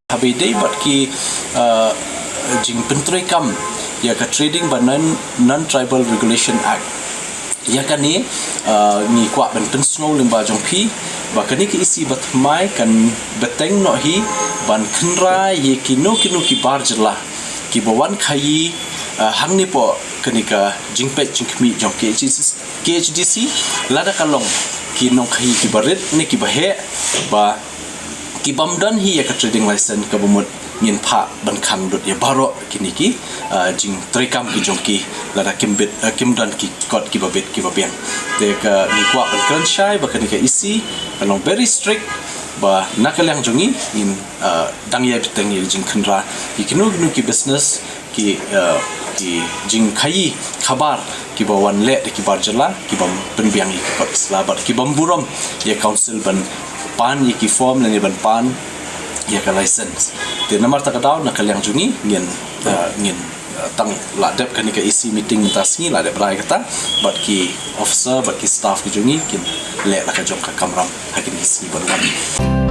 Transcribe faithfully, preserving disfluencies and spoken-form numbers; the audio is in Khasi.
haba ïadei bad ki, uh, jingpyntreikam ïa ka Trading bad Non, Non-Tribal Regulation Act. Ïa kane, uh, ngi kwah ban pynsngew lyngba jong phi ba kane ka E C bathymmai kan bteng noh hi ban kynra ïa kino kino ki bar jylla kiba wan khaïi, uh, hangne hapoh kane ka jingpeit jingkhmih jong K H D C, K H D C, lada ka long ki nongkhaïi kiba rit ne kiba heh, ba ki bym don hi ïa ka trading license, kaba mut ngin phah ban khang lut ïa baroh kine ki, uh, jingtreikam ki jong ki lada kim bit, uh, kim don ki kot kiba bit kiba biang. Te ka ngi kwah ban kren shai ba kane ka E C ka long very strict, ba na ka liang jong ngi ngin, uh, dang ïai bteng ïa ka jingkynra ïa kino kino ki business, ki, uh, ki jingkhaïi khabar kiba wan leh da ki bar jylla kibym pynbiang ïa ki kot ki sla bad kibym burom ïa council ban pan ïa ki form lane ban pan ïa ka license. Te namar kata ka daw na ka liang jong ngi ngin, uh, ngin, uh, tang la dep kane ka E C meeting mynta sngi, la dep rai kata, bad ki officer bad ki staff ki jong ngi kin leh la ka jong ka kamram ha kine ki sngi ban wan.